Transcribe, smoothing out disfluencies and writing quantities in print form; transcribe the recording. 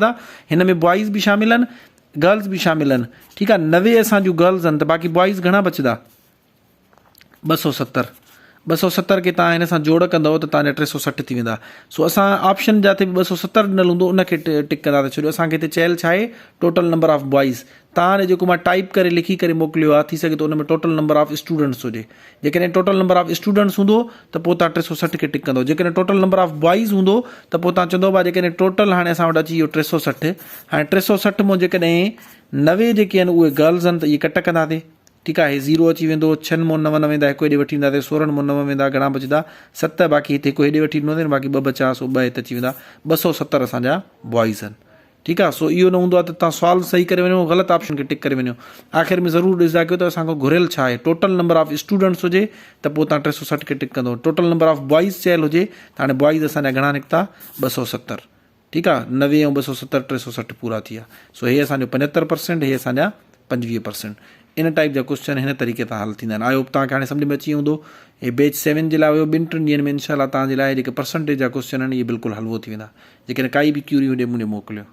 ادا هن ۾ بوائز به شامل آهن گرلز به شامل آهن ٺيڪ آهي 90 اسان جون گرلز آهن ته باقي بوائز گهڻا بچدا 270 270 کي تان هن سان جوڙ ڪندو ته تان جا 360 ٿي ويندا سو اسان آپشن جاٿي به 270 ڏنل هوندو ان کي ٽڪ ڪندا ته ڇو جو اسان کي هتي چيل ڇا آهي ٽوٽل نمبر آف بوائز تان جيڪو مان ٽائپ ڪري لکي ڪري موڪليو آهي ٿي سگهي ٿو ان ۾ ٽوٽل نمبر آف اسٽوڊنٽس هجي جيڪڏهن ٽوٽل نمبر آف اسٽوڊنٽس هوندو ته پوء توهان 360 کي ٽڪ ڪندو جيڪڏهن ٽوٽل نمبر آف بوائز هوندو ته پوء توهان چوندو ڀا جيڪڏهن ٽوٽل هاڻي اسان وٽ اچي ويو 360 هاڻي 360 مون جيڪڏهن 90 جيڪي آهن اهي گرلز آهن ته اهي ڪٽ ڪنداسين ٺيڪ آهي زيرو اچي ويندو ڇهن مون نو نه ويندا هڪ هيڏي وٺي اينداسين سورهن مون نو ويندا گهڻا بچندا ست باقي هتي هڪ هيڏي وٺي ڏنوسين باقي ٻه بچا سو ٻه هت اچي ويندا 270 اسان جا بوائز آهن ٺيڪ آ سو اهو نه هوندو آ ته توهان سوال صحيح ڪري وڃو غلط آپشن کي ٽڪ ڪري وڃو آخر ۾ ضرور ڏسندا ڪيو ته اسان کان گهريل ڇا آهي ٽوٽل نمبر آف اسٽوڊنٽس هجي ته پوء توهان 360 کي ٽڪ ڪندو ٽوٽل نمبر آف بوائز چيل هجي ته هاڻي بوائز اسان جا گهڻا نڪتا 270 ٺيڪ آ 90 ۽ 270 360 پورا ٿي ويا سو هي اسان جو 75 پرسنٽ هي اسان جا 25 پرسنٽ ان ٽائپ جا ڪوسچن هن طريقي سان حل ٿيندا آهن I hope توهان کي هاڻي سمجھ ۾ اچي ويو هوندو هي بيچ 7 جي لاء هيو ٻن ٽن ڏينهن ۾ انشاء الله توهان جي لاء جيڪي پرسنٽيج جا ڪوسچن آهن اهي بلڪل حلوو ٿي ويندا جيڪڏهن ڪائي به ڪيوري هجي مون ڏي موڪليو.